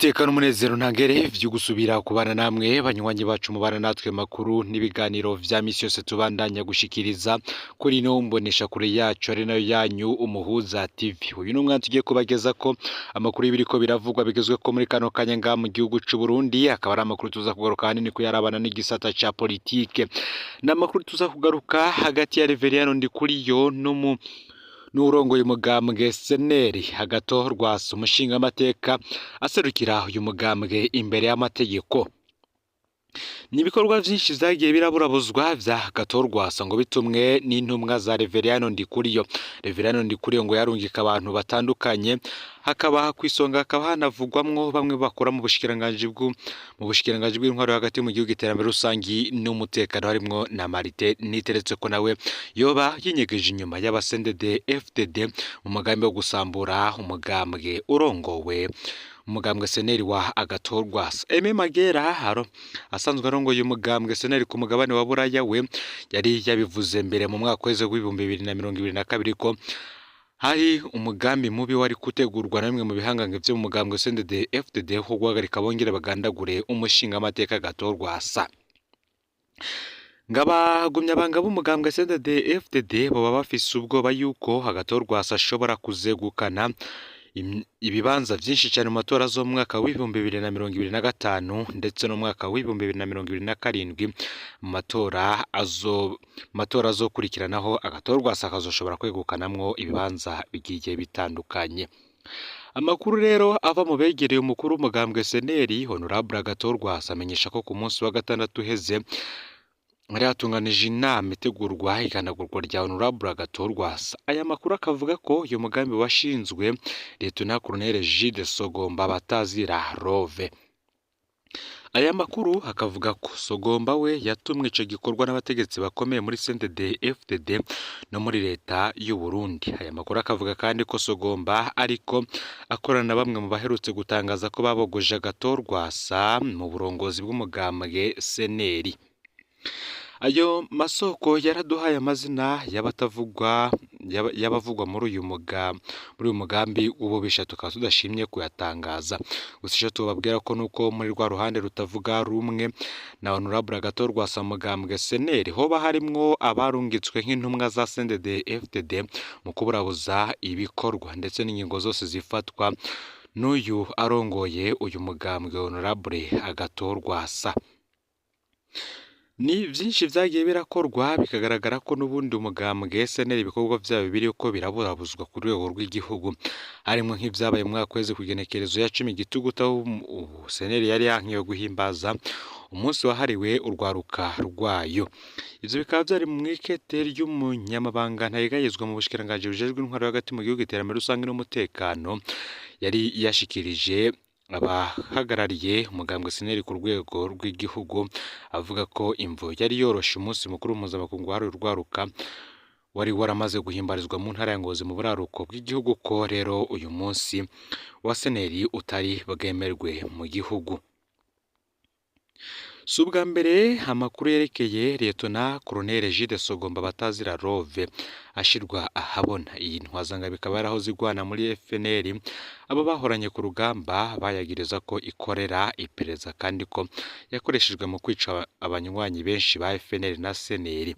Niteka n'umunezero ntangere vyo gusubira kubana namwe banywanyi bacu mubana natwe makuru n'ibiganiro vya misi yose tubandanya gushikiriza kuri ino mbonesha kure yacu ari nayo yanyu Umuhuza TV. Uyu ni umwanya tugiye kubageza ko amakuru y'ibiriko biravugwa bigezwe ko muri kano kanya ngaha mu gihugu c'u Burundi, akaba ari amakuru tuza kugaruka ahanini kuyarabana n'igisata ca politike. Ni amakuru tuza kugaruka hagati ya Reveriyano Ndikuriyo n'umu n'urongoye umugambwe Seneri Agathon Rwasa, umushingamateka aserukira uyu mugambwe imbere y'amategeko. Ni ibikorwa vyinshi vyagiye biraburabuzwa vya Agathon Rwasa ngo bitumwe n'intumwa za Reveriyano Ndikuriyo. Reveriyano Ndikuriyo ngo yarungika abantu batandukanye, hakaba kw'isonga hakaba hanavugwamwo bamwe bakora mu bushikiranganji mu bushikiranganji bw'intwaro hagati mu gihugu, iterambere rusangi n'umutekano, harimwo na Marite Niteretse ko nawe yoba yinyegeje inyuma y'aba CNDD FDD mu mugambi wo gusambura umugambwe urongowe umugambwe Seneri wa Agathon Rwasa. Aime Magera haro asanzwe arongoye umugambwe Seneri ku mugabane wa Buraya, we yari yabivuze mbere mu mwaka w'ejo w'2022 ko hari umugambi mubi wari gutegurwa na bimwe mu bihangange vyo mu mugambwe CNDD FDD wo guhagarika bongere bagandagure umushingamateka Agathon Rwasa. Ngabagumyabanga b'umugambwe CNDD FDD boba bafise ubwoba yuko Agathon Rwasa ashobora kuzegukana ibibanza vyinshi cane mu matora zo mu mwaka w'2025 ndetse no mu mwaka w'2027, mu matora azo matora azokurikiranaho Agathon Rwasa akazoshobora kwegukanamwo ibibanza bigiye bitandukanye. Amakuru rero ava mu begereye umukuru w'umugambwe Seneri Honorable Agathon Rwasa amenyesha ko ku munsi wa gatandatu uheze hari hatunganije inama itegurwa iganagurwa rya Honorable Agathon Rwasa. Aya makuru akavuga ko uyu mugambi washinzwe Lieutenant Colonel Jude Sogomba batazira Rove. Aya makuru akavuga ko Sogomba we yatumwe ico gikorwa n'abategetsi bakomeye muri CNDD FDD no muri leta y'u Burundi. Aya makuru akavuga kandi ko Sogomba ariko akorana na bamwe mu baherutse gutangaza ko babogoje Agathon Rwasa mu burongozi bw'umugambwe Seneri. Ayo masoko yaraduhaye amazina y'abatavugwa y'abavugwa muri uyu mugambi w'ububisha, tukaba tudashimye kuyatangaza. Gusa ico tubabwira ko nuko muri rwa ruhande rutavuga rumwe na Honorable Agathon Rwasa mugambwe Seneri hoba harimwo abarungitswe nk'intumwa za CNDD FDD mu kuburabuza ibikorwa ndetse n'ingingo zose zifatwa n'uyu arongoye uyu mugambwe Honorable Agathon Rwasa. Ni vyinshi vyagiye birakorwa bikagaragara ko n'ubundi umugambwe SNL ibikorwa vyabo biriko biraburabuzwa ku rwego rw'igihugu, harimwo nk'ivyabaye mu mwaka weze kw'igenekerezo ya 10 Gitugutu, aho ubu SNL yari yankiwe guhimbaza umunsi wahariwe urwaruka rwayo. Ivyo bikaba vyari mu mwikete ry'umunyamabanga ntayegayezwa mu bushikiranganji bujejwe intwaro hagati mu gihugu, iterambere rusange n'umutekano, yari yashikirije abahagarariye umugambwe SNL ku rwego rw'igihugu, avuga ko imvo yari yoroshe umunsi mukuru mpuzamakungu wahariwe urwaruka wari waramaze guhimbarizwa mu ntara ya Ngozi mu buraruko bw'igihugu, ko rero uyu munsi wa SNL utari bwemerwe mu gihugu. Si ubwa mbere amakuru yerekeye Lieutenant Colonel Jude Sogomba batazira Rove ashirwa ahabona. Iyi ntwazangabo ikaba yarahoze igwana muri FNL, abo bahoranye ku rugamba bayagiriza ko ikorera iperereza kandi ko yakoreshejwe mu kwica abanywanyi benshi ba FNL na SNL.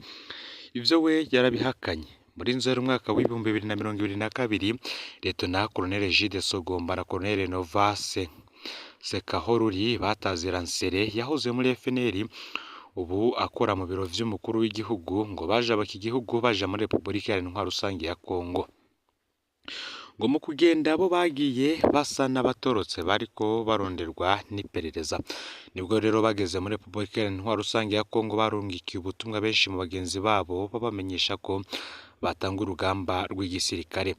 Ivyo we yarabihakanye. Muri Nzeri umwaka w'2022, Lieutenant Colonel Jude Sogomba na Colonel Nova Sekahoruri batazira Nsere yahoze muri FNL ubu akora mu biro vy'umukuru w'igihugu, ngo baje abaka igihugu baja muri Repubulika Iharanira Intwaro Rusange ya Kongo. Ngo mu kugenda bo bagiye basa n'abatorotse bariko baronderwa n'iperereza. Nibwo rero bageze muri Repubulika Iharanira Intwaro Rusange ya Kongo barungikiye ubutumwa benshi mu bagenzi babo babamenyesha ko batanga urugamba rw'igisirikare.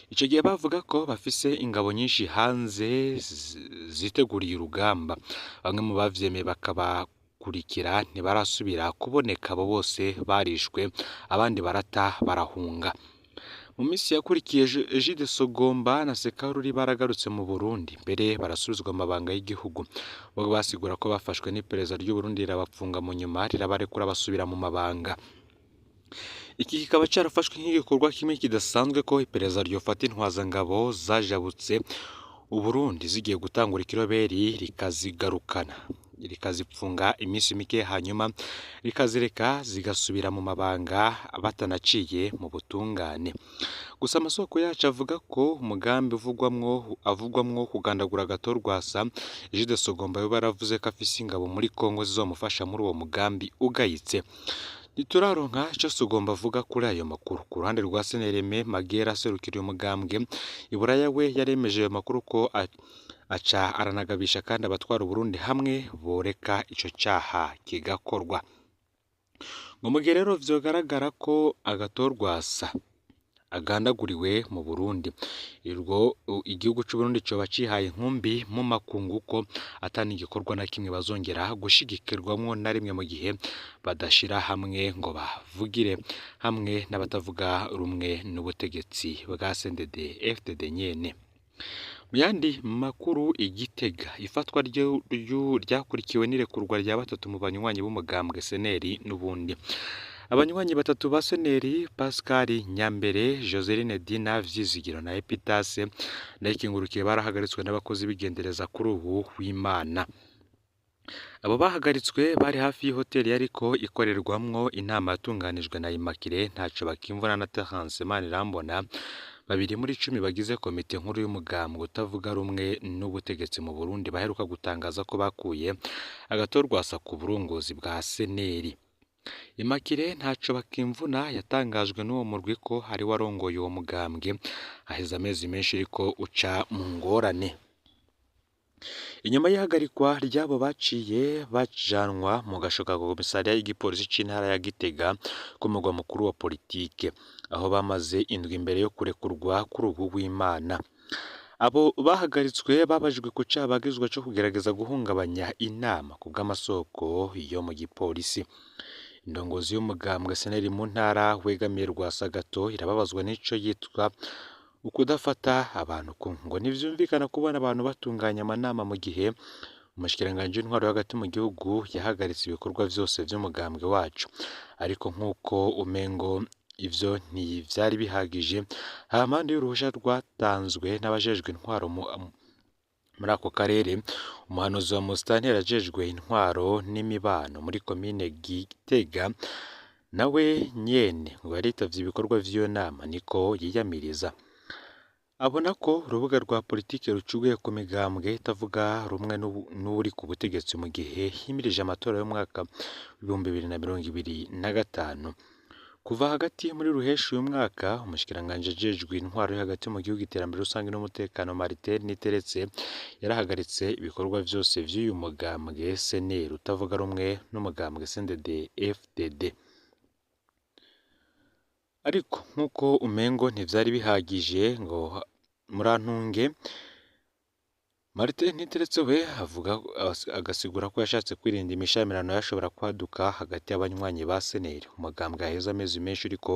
Ico gihe bavuga ko bafise ingabo nyinshi hanze ziteguriye urugamba. Bamwe mu bavyemeye bakabakurikira ntibarasubira kuboneka, abo bose barishwe abandi barata barahunga. Mu minsi yakurikiye Egide Sogomba na Sekaruri baragarutse mu Burundi, mbere barasubizwa amabanga y'igihugu. Bo basigura ko bafashwe n'iperereza ry'u Burundi rirabapfunga, mu nyuma rirabarekura basubira mu mabanga. Iki kikaba carafashwe nk'igikorwa kimwe kidasanzwe ko iperereza ryofata intwazangabo zajabutse Uburundi zigiye gutangura ikiroberi rikazigarukana, rikazipfunga iminsi mike, hanyuma rikazireka zigasubira mu mabanga batanaciye mu butungane. Gusa amasoko yacu avuga ko umugambi avugwamwo kugandagura Agathon-Rwasa, Egide Sogomba yoba yaravuze ko afise ingabo muri Kongo zizomufasha muri uwo mugambi ugayitse. Ntituraronka ico Sogomba avuga kuri ayo makuru. Ku ruhande rwa Senereme Magera aserukira uyu mugambwe Iburaya, we yaremeje ayo makuru ko aca aranagabisha kandi abatwara Uburundi hamwe boreka ico caha kigakorwa. Ngo mu gihe rero vyogaragara ko Agathon-Rwasa agandaguriwe mu Burundi, irwo igihugu c'Uburundi coba cihaye inkumbi mu makungu ko atani igikorwa na kimwe bazongera gushigikirwamwo na rimwe mu gihe badashira hamwe ngo bavugire hamwe n'abatavuga rumwe n'ubutegetsi bwa CNDD FDD nyene. Mu yandi makuru, Igitega ifatwa ryakurikiwe n'irekurwa rya batatu mu banywanyi b'umugambwe SNL n'ubundi. Abanywanyi batatu ba SNL, Pascal Nyambere, Joseline Dina Vyizigiro na Epitase Ndayikengurukiye, barahagaritswe n'abakozi b'igendereza kuri ubu w'Imana. Abo bahagaritswe bari hafi y'ihoteli yariko ikorerwamwo inama yatunganijwe na Immaculée Ntaco Bakimvuna na Terence Manirambona, babiri muri 10 bagize komite nkuru y'umugambwe utavuga rumwe n'ubutegetsi mu Burundi, baheruka gutangaza ko bakuye Agathon-Rwasa ku burongozi bwa SNL. Immaculée Ntaco Bakimvuna yatangajwe n'uwo murwi ko ari warongoye uwo mugambwe haheze amezi menshi ariko uca mu ngorane. Inyuma y'ihagarikwa ry'abo baciye bajanwa mu gasho ka komisariya y'igipolisi c'intara ya Gitega ku mugwa mukuru wa politike, aho bamaze indwi imbere yo kurekurwa kuri ubu w'Imana. Abo bahagaritswe babajijwe ku caha bagizwe co kugerageza guhungabanya inama ku bw'amasoko yo mu gipolisi. Indongozi y'umugambwe SNL mu ntara wegamiye Rwasagato irababazwa n'ico yitwa ukudafata abantu kumwe. Ngo ntivyumvikana kubona abantu batunganya amanama mu gihe umushikiranganji w'intwaro yo hagati mu gihugu yahagaritse ibikorwa vyose vy'umugambwe wacu. Ariko nk'uko umengo ivyo ntivyari bihagije, hampande y'uruhusha rwatanzwe n'abajejwe intwaro muri ako karere, umuhanuzi wa Musitanteri ajejwe intwaro n'imibano muri komine Gitega nawe nyene ngo yaritavye ibikorwa vy'iyo nama, niko yiyamiriza. Abona ko urubuga rwa politike rucuguye ku migambwe itavuga rumwe n'uri ku butegetsi mu gihe himirije amatora y'umwaka 2025. Kuva hagati muri ruheshi uyu mwaka, umushikiranganji ajejwe intwaro yo hagati mu gihugu, iterambere rusange n'umutekano, Martin Niteretse, yarahagaritse ibikorwa vyose vy'uyu mugambwe SNL utavuga rumwe n'umugambwe CNDD FDD. Ariko nk'uko umengo ntivyari bihagije, ngo murantunge, Martin Niteretse we avuga agasigura ko yashatse kwirinda imishamirano yashobora kwaduka hagati y'abanywanyi ba SNL, umugambwe haheze amezi menshi uriko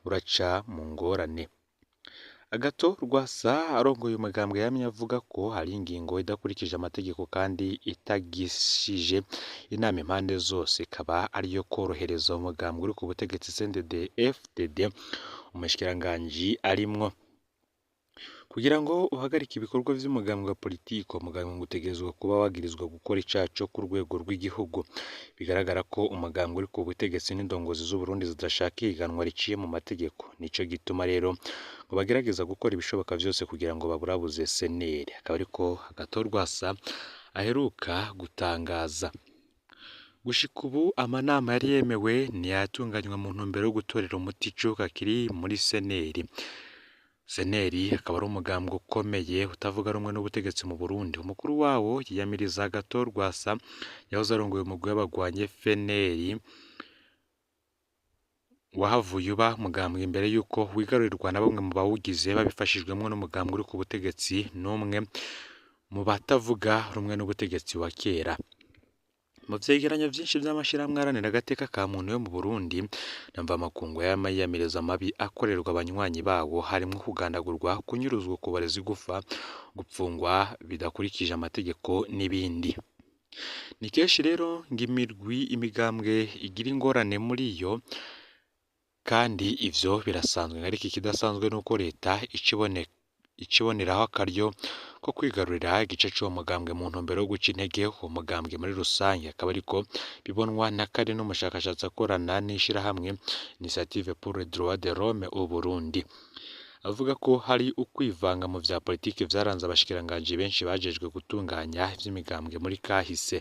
uraca mu ngorane. Agathon-Rwasa arongoye umugambwe yamye avuga ko hari ingingo idakurikije amategeko kandi itagishije inama impande zose, ikaba ariyo korohereza umugambwe uri ku butegetsi CNDD FDD umushikiranganji arimwo. Kugira ngo uhagarike ibikorwa vy'umugambwe wa politike, umugambwe ngo utegerezwa kuba wagirizwa gukora icaha co ku rwego rw'igihugu. Bigaragara ko umugambwe uri ku butegetsi n'indongozi z'Uburundi zidashaka ihiganwa riciye mu mategeko. Nico gituma rero ngo bagerageza gukora ibishoboka vyose kugira ngo baburabuze SNL. Akaba ariko Agathon-Rwasa aheruka gutangaza. Gushika ubu amanama yari yemewe ntiyatunganywa mu ntumbero yo gutorera umuti icuka kiri muri SNL. SNL akaba ari umugambwe ukomeye utavuga rumwe n'ubutegetsi mu Burundi. Umukuru wawo yiyamiriza Agathon-Rwasa yahoze arongoye umugwi w'abagwanyi FNL, wahavuye uba mugambwe imbere y'uko wigarurirwa na bamwe mu bawugize babifashijwemwo n'umugambwe uri ku butegetsi n'umwe mu batavuga rumwe n'ubutegetsi wa kera. Mu vyegeranyo vyinshi vy'amashirahamwe aharanira agateka ka muntu yo mu Burundi na mvamakungu yama yiyamiriza amabi akorerwa abanywanyi bawo, harimwo kugandagurwa, kunyuruzwa, kubareza igufa, gupfungwa bidakurikije amategeko n'ibindi. Ni kenshi rero ngo imirwi imigambwe igira ingorane muri yo, kandi ivyo birasanzwe, ariko ikidasanzwe nuko leta iciboneraho akaryo ko kwigarurira igice c'uwo mugambwe mu ntumbero yo guca intege uwo mugambwe muri rusange, akaba ariko bibonwa na kare n'umushakashatsi akorana n'ishirahamwe Initiative pour les droits de l'homme au Burundi. Avuga ko hari ukwivanga mu vya politiki vyaranze abashikiranganji benshi bajejwe gutunganya ivy'imigambwe muri kahise.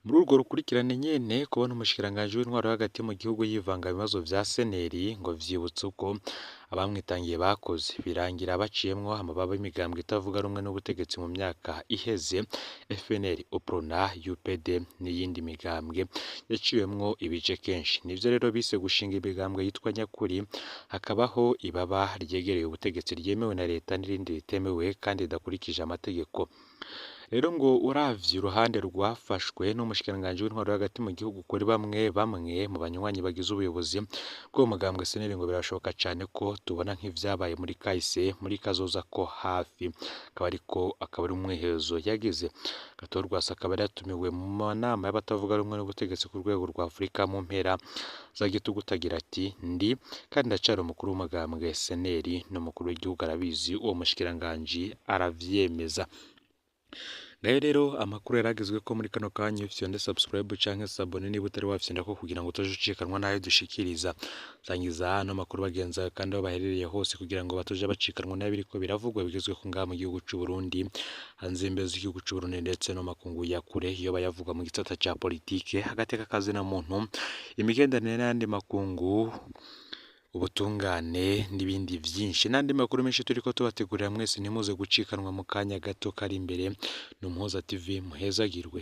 Muri urwo rukurikirane nyene, kubona umushikiranganji w'intwaro yo hagati mu gihugu yivanga mu bibazo vya seneri ngo vyibutsa uko abamwitangiye bakoze, birangira baciyemwo amababa y'imigambwe itavuga rumwe n'ubutegetsi mu myaka iheze, FNL, UPRONA, UPD n'iyindi migambwe yaciwemwo ibice kenshi. Nivyo rero bise gushinga imigambwe yitwa nyakuri, hakabaho ibaba ryegereye ubutegetsi ryemewe na leta n'irindi ritemewe kandi ridakurikije amategeko. Rero ngo uravye uruhande rwafashwe n'umushikiranganji w'intwaro yo hagati mu gihugu kuri bamwe bamwe mu banywanyi bagize ubuyobozi bw'uwo mugambwe seneri, ngo birashoboka cane ko tubona nk'ivyabaye muri kahise muri kazoza ko hafi, akaba ariko akaba ari umwihezo yagize. Gatorwasa akaba yari yatumiwe mu manama y'abatavuga rumwe n'ubutegetsi ku rwego rwa Afurika mu mpera za gitugutu, agira ati: "Ndi kandi ndacari umukuru w'umugambwe seneri, n'umukuru w'igihugu arabizi, uwo mushikiranganji aravyemeza." Ngayo rero amakuru yaragezwe ko muri kano kanya. Ufyonde subscribe canke s'abonner niba utari wafyonda ko kugira ngo utaje ucikanwa n'ayo dushikiriza. Sangiza ano makuru bagenzi bawe kandi aho baherereye hose kugira ngo batoje bacikanwa n'ibiriko biravugwa bigezweho ngaha mu gihugu c'u Burundi, hanze y'imbibe z'igihugu c'u Burundi ndetse no makungu ya kure, iyo bayavugwa mu gisata ca politike, agateka kazina muntu, imigenderanire n'ayandi makungu, ubutungane n'ibindi vyinshi n'andi makuru menshi turiko tubategurira. Mwese ntimuze gucikanwa mu kanya gato kari imbere. Ni Umuhoza TV, muhezagirwe.